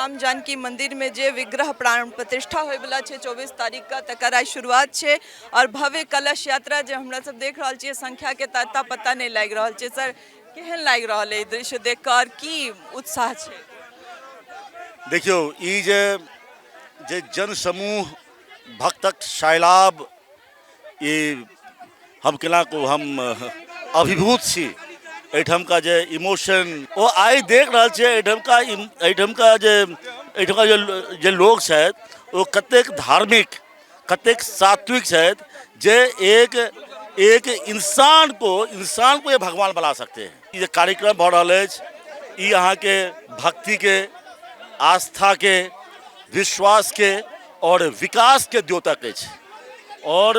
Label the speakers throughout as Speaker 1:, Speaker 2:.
Speaker 1: राम जानकी मंदिर में जे विग्रह प्राण प्रतिष्ठा होयवला छै 24 तारीख का, तकर आइ शुरुआत छै और भव्य कलश यात्रा जे हमरा सब देख रहल छियै, संख्या के तऽ अता पता नहि लागि रहल छै। सर, केहन लागि रहल है ई दृश्य देख कऽ और की उत्साह छै?
Speaker 2: देखियौ, ई जे जे जनसमूह, भक्तक सैलाब, ई हम केना कहू, हम अभिभूत छी। एहिठामका जे इमोशन ओ आइ देख रहल छियै, एहिठामका जे लोक छथि, ओ कतेक धार्मिक, कतेक सात्विक छथि जे एक एक इंसान को ये भगवान बना सकते हैं। ई जे कार्यक्रम भऽ रहल अछि, ई अहाँके भक्तिके, आस्थाके, विश्वासके आओर विकासके द्योतक अछि। आओर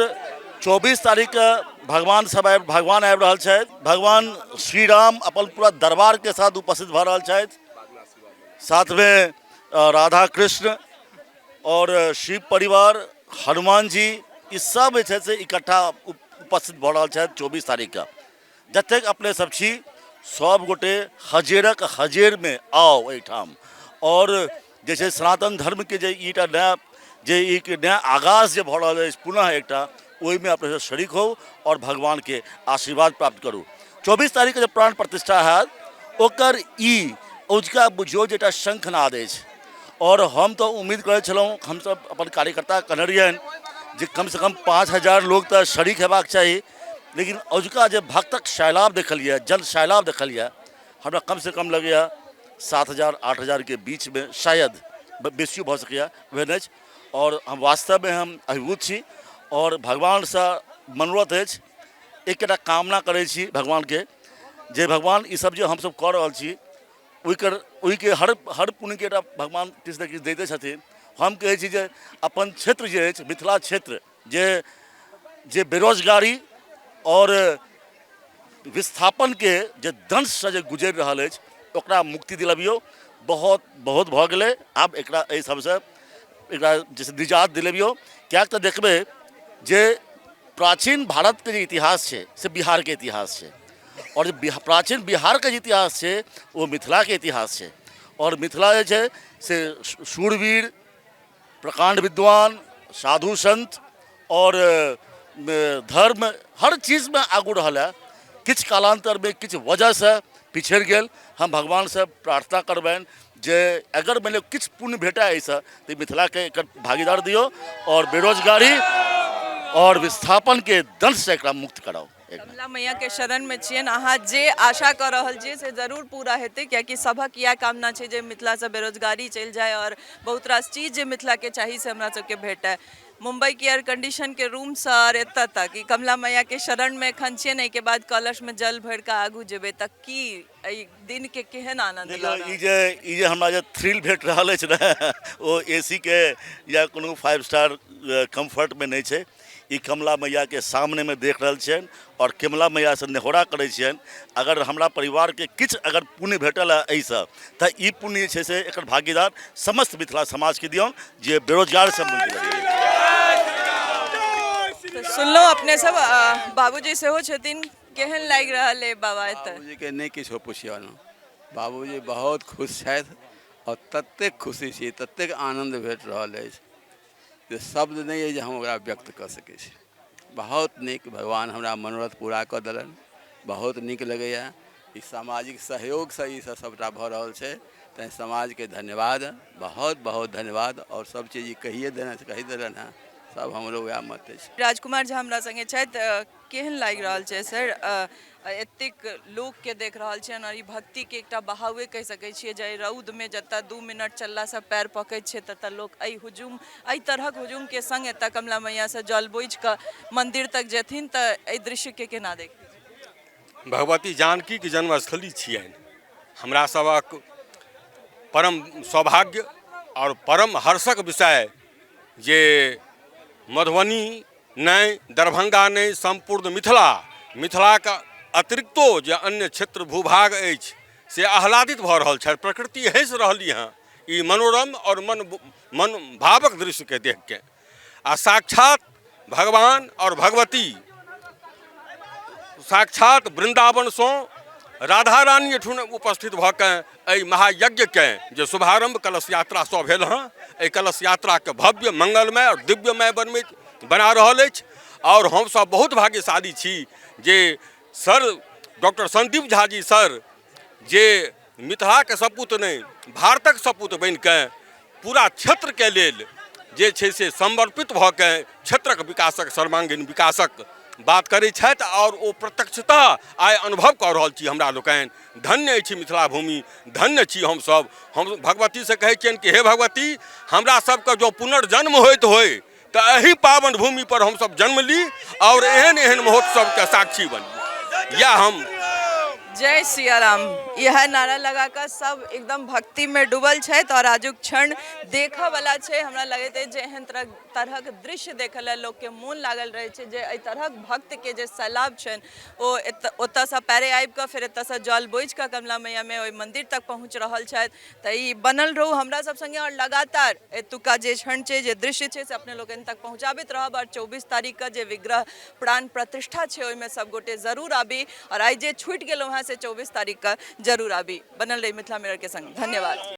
Speaker 2: 24 तारीखके भगवान आबि रहल छथि। भगवान श्री राम अपन पूरा दरबारके साथ उपस्थित भऽ रहल छथि। साथमे राधा कृष्ण आओर शिव परिवार, हनुमान जी, ई सब जे छै से इकट्ठा उपस्थित भऽ रहल छथि 24 तारीखके। जतेक अपने सब छी, सब गोटे हजेरक हजेरमे आउ एहिठाम। आओर जे छै सनातन धर्मके जे ई एकटा नया जे एक नया आगाज जे भऽ रहल अछि पुनः एकटा, ओहिमे अपने सब शरीक होउ आओर भगवानके आशीर्वाद प्राप्त करू। 24 तारीखके जे प्राण प्रतिष्ठा हैत, ओकर ई औजका बुझियौ जे एकटा शंखनाद अछि। आओर हम तऽ उम्मीद करै छलहुँ, हमसब अपन कार्यकर्ता कहने रहियनि जे कमसँ कम 5000 लोक तऽ शरीक हेबाक चाही, लेकिन औजका जे भक्तक सैलाब देखलियै, जन सैलाब देखलियै, हमरा कमसँ कम लगैए 7000 8000के बीचमे, शायद बेसियो भऽ सकैए, ओहन अछि। आओर हम वास्तवमे हम अभिभूत छी आओर भगवानसँ मनोरथ अछि, एकटा कामना करै छी भगवानके जे भगवान, ई सब जे हमसब कऽ रहल छी, ओहिकर ओहिके हर हर पुण्यके एकटा भगवान किछु ने किछु दैते छथिन। हम कहै छी जे अपन क्षेत्र जे अछि, मिथिला क्षेत्र, जे जे बेरोजगारी आओर विस्थापनके जे दंशसँ जे गुजरि रहल अछि, ओकरा मुक्ति दिलबियौ। बहुत बहुत भऽ गेलै, आब एकरा एहि सबसँ एकरा जे निजात दिलबियौ। किएक तऽ देखबै जे प्राचीन भारतके जे इतिहास छै से बिहारके इतिहास छै, आओर जे प्राचीन बिहारके जे इतिहास छै ओ मिथिलाके इतिहास छै। आओर मिथिला जे छै से शूरवीर, प्रकाण्ड विद्वान, साधु सन्त आओर धर्म, हर चीजमे आगू रहल है। किछु कालान्तरमे किछु वजहसँ पिछड़ि गेल। हम भगवानसँ प्रार्थना करबनि जे अगर मानि लिअ किछु पुण्य भेटय एहिसँ, तऽ मिथिलाके एकर भागीदार दियौ आओर बेरोजगारी आओर विस्थापनके दंशसँ एकरा मुक्त कराउ।
Speaker 1: कमला मैया के शरण में छियनि अहाँ, जे आशा कऽ रहल छियै से जरूर पूरा हेतै, कियाकि सभक इएह कामना छै जे मिथिलासँ बेरोजगारी चलि जाय आओर बहुत रास चीज जे मिथिलाके चाही से हमरा सबके भेटय। मुम्बईके एयर कंडीशनके रूमसँ आओर एतऽ तक ई कमला मैयाके शरणमे एखन छियनि। एहिके बाद कलशमे जल भरि कऽ आगू जेबै, तऽ की एहि दिनके केहन आनन्द लऽ रहल?
Speaker 2: ई जे हमरा जे थ्रिल भेट रहल अछि ने, ओ ए सी के या कोनो फाइव स्टार कम्फर्टमे नहि छै। ई कमला मैयाके सामनेमे देख रहल छियनि आओर कमला मैयासँ नेहोरा करै छियनि, अगर हमरा परिवारके किछु अगर पुण्य भेटल हँ एहिसँ, तऽ ई पुण्य जे छै से एकर भागीदार समस्त मिथिला समाजके दियौन जे बेरोजगारसँ मुक्त भेल।
Speaker 1: सुनलहुँ अपने सब, बाबूजी सेहो छथिन। केहन लागि रहल है बाबा एतऽ?
Speaker 3: बाबूजीके नहि किछो पुछियौ ने, बाबूजी बहुत खुश छथि आओर ततेक खुशी छी, ततेक आनन्द भेट रहल अछि जे शब्द नहि अछि जे हम ओकरा व्यक्त कऽ सकै छी। बहुत नीक, भगवान हमरा मनोरथ पूरा कऽ देलनि। बहुत नीक लगैए। ई सामाजिक सहयोगसँ ई सब सभटा भऽ रहल छै, तैँ समाजके धन्यवाद, बहुत बहुत धन्यवाद। आओर सब चीज ई कहिए देने कहि देलनि हेँ सब, हमरो वएह मत अछि।
Speaker 1: राजकुमार झा हमरा संगे छथि। केहन लागि रहल छै सर, एतेक लोकके देख रहल छियनि आओर ई भक्तिके एकटा बहावे कहि सकै छियै, जे रौदमे जतऽ 2 मिनट चललासँ पैर पकैत छै, ततऽ लोक एहि हुजूम, एहि तरहक हुजूमके संग एतऽ कमला मैयासँ जल बोझि कऽ मन्दिर तक जेथिन, तऽ एहि दृश्यके केना देखै?
Speaker 4: भगवती जानकीके जन्मस्थली छियनि। हमरा सभक परम सौभाग्य आओर परम हर्षक विषय जे मधुबनी नहि, दरभंगा नहि, सम्पूर्ण मिथिला, मिथिलाके अतिरिक्तो जे अन्य क्षेत्र भूभाग अछि से आह्लादित भऽ रहल छथि। प्रकृति हँसि रहली हँ ई मनोरम आओर मन मन भावक दृश्यके देखिके। आ साक्षात भगवान आओर भगवती साक्षात वृन्दावनसँ राधा रानी एठुन उपस्थित भऽ के एहि महायज्ञके जे शुभारम्भ कलश यात्रासँ भेल हँ, एहि कलश यात्राके भव्य, मंगलमय आओर दिव्यमय बनबैत बना रहल अछि। आओर हमसभ बहुत भाग्यशाली छी जे sir doctor Sandeep Jha ji sir, जे मिथिलाके सपूत नहि, भारतक सपूत बनिके पूरा क्षेत्रके लेल जे छै से समर्पित भऽ के क्षेत्रक विकासक, सर्वांगीण विकासक बात करै छथि, आओर ओ प्रत्यक्षतः आइ अनुभव कऽ रहल छी हमरा लोकनि। धन्य अछि मिथिला भूमि, धन्य छी हमसभ। हम भगवतीसँ कहै छियनि कि हे भगवती, हमरा सबके जँ पुनर्जन्म होइत होइ तऽ एहि पावन भूमि पर हमसभ जन्म ली आओर एहन एहन महोत्सवके साक्षी बनी। इएह हम
Speaker 1: जय सियाराम इएह नारा लगा कऽ सब एकदम भक्तिमे डूबल छथि आओर आजुक क्षण देखऽ वाला छै। हमरा लगैत अछि जे एहन तरहक दृश्य देखऽ लेल लोकके मोन लागल रहै छै, जे एहि तरहक भक्तके जे सैलाब छनि ओ ओतऽसँ पैरे आबि कऽ फेर एतऽसँ जल बोझि कऽ कमला मैयामे ओहि मन्दिर तक पहुँच रहल छथि। तऽ ई बनल रहू हमरा सब संगे आओर लगातार एतुका जे क्षण छै, जे दृश्य छै, से अपने लोकनि तक पहुँचाबैत रहब। आओर 24 तारीखके जे विग्रह प्राण प्रतिष्ठा छै ओहिमे सब गोटे जरूर आबी, आओर आइ जे छूटि गेलहुँ हेँ से 24 तारीखके जरूर आबी। बनल रही मिथिला मिररके संग। धन्यवाद।